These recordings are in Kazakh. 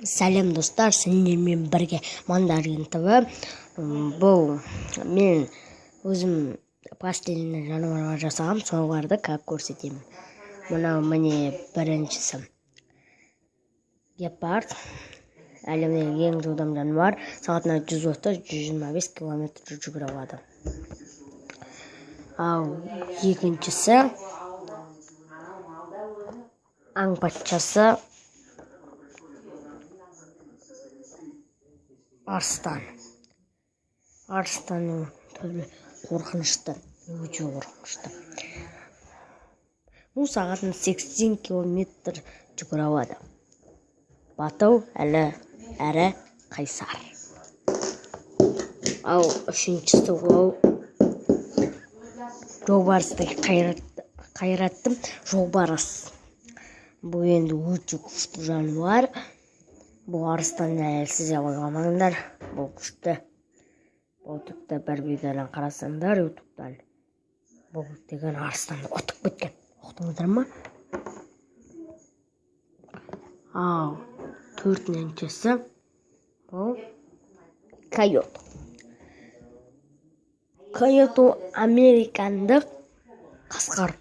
Сәлем достар, сендермен бірге Мандарин ТВ. Бұл мен өзім пластилиннен жануарлар жасағам, соларды как көрсетемін. Мынау міне біріншісі. Гепард. Әлемдегі ең жылдам жануар. Сағатына 130-125 километр жүгіре алады. Ал екіншісі аң патшасы арыстан. Арыстанның түрі қорқынышты, өте қорқынышты. Бұл сағатына 80 километр жүгіре алады. Батыл әрі қайсар. Ал үшіншісі ол жолбарыстай қайратты жолбарыс. Бұл енді өте күшті жануар. Бұл арыстан әлсіз деп ойламаңдар. Бұл күшті. Бұл тіпті бір видеодан қарасаңдар ютубтан. Бұл деген арыстанды ұтып кеткен. Ұқтыңыздар ма? Ал төртіншісі бұл койот. Койот ол американдық қасқыр.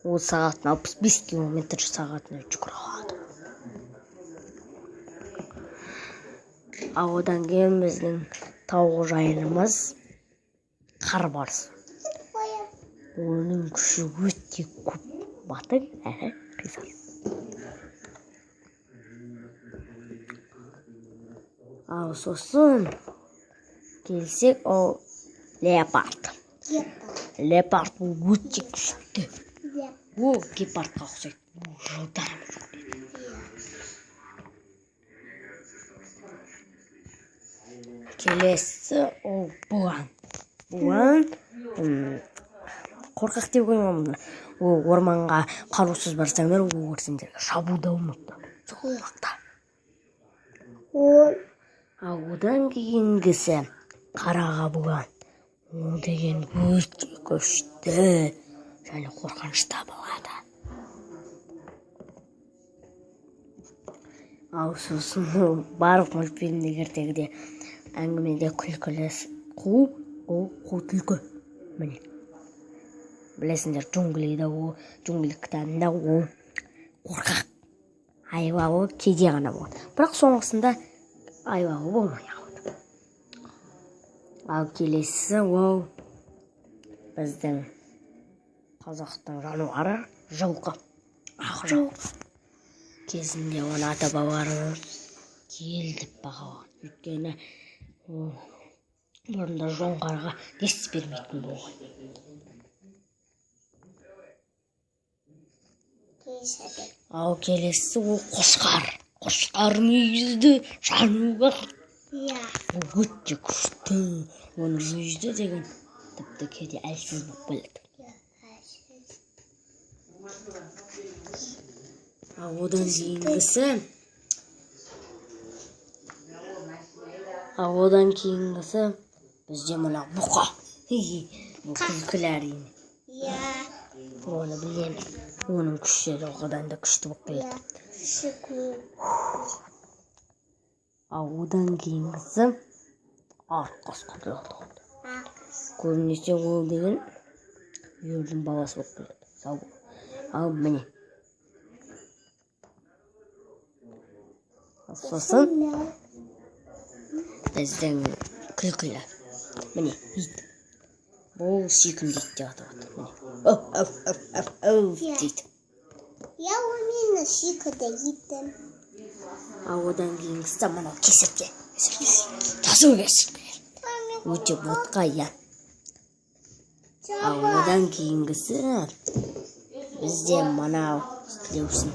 Ол сағатына 65 километр сағатына жүгіре алады. Ал одан кейін біздің тау қожайынымыз қарбарыс. Оның күші өте көп, батыл әрі қисар. Ал сосын келсек, ол леопард. Леопард бұл өте күшті. Ол гепардқа ұқсайды. Бұл жылдам жүгіреді. Келесі ол бұлан. Бұлан қорқақ деп қоймаймын. Ол орманға қарусыз барсаңдар, ол сендерге шабуылдауы мүмкін. Сол уақытта. Ал одан кейінгісі қараға бұлан. Ол деген өте күшті және қорқынышты болады. Ал сосын ол барлық мультфильмдегі ертегіде әңгімеде күлкілі қу, ол қу түлкі. Міне. Білесіңдер, джунглида ол, джунгли кітабында ол қорқақ. Айлалы кейде ғана болады. Бірақ соңғысында айлалы болмай қалады. Ал келесі ол біздің қазақтың жануары жылқы. Ақ жылқы. Кезінде оны ата-бабаларымыз киелі деп бағалаған. Өйткені ол бұрында жоңғарға дес бермейтін болған. Ал келесі ол қошқар. Қошқар мүйізді жануар. Ол өте күшті. Оның мүйізді деген тіпті кейде әлсіз болып келеді. Ал одан кейінгісі бізде мына бұқа. Бұл күлкілі әрине. Оны білеміз. Оның күші жылқыдан да күшті болып келеді. Ал одан кейінгісі ақ қасқыр. Көбінесе ол деген үйірдің баласы болып келеді. Сау бол. Ал міне. Сосын біздің күлкілі. Міне, ит. Бұл сүйкімді ит деп аталады. Міне. Оу, оу, оу, оу дейді. Я умею сүйкімді итім. Ал одан кейінгісі мынау кесіртке. Таза кесіртке. Өте ботқа, иә. Ал одан кейінгісі бізде мынау сілеусін.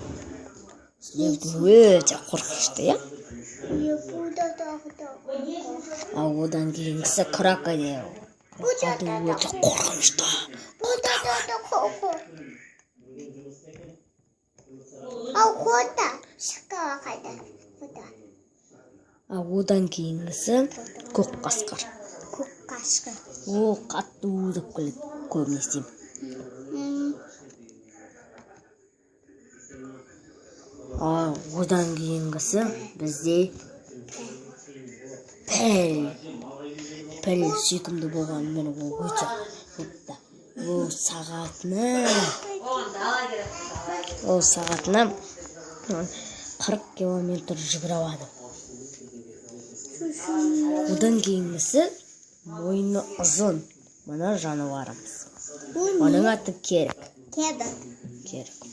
Сілеусін өте қорқынышты, иә? Ал одан кейінгісі крокодил. Крокодил өте қорқынышты. Ал одан кейінгісі көк қасқыр. Ол қатты уылдап келеді көбінесе. Ал одан кейінгісі бізде піл. Піл сүйкімді болғанымен, ол өте қауіпті. Ол сағатына 40 километр жүгіре алады. Одан кейінгісі мойны ұзын мына жануарымыз. Оның аты керік. Керік. Керік.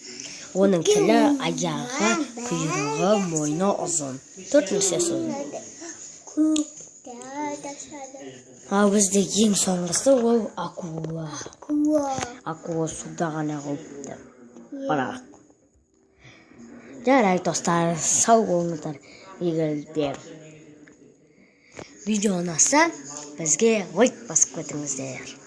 Оның тілі, аяғы, құйрығы, мойны ұзын, төрт мүшесі ұзын. Көкті тасады. Ал бізде ең соңғысы ол акула. Куа. Акула суда ғана қауіпті, бірақ. Жарайды, достар, сау болыңыздар. Егер де видео ұнаса, бізге лайк басып кетіңіздер.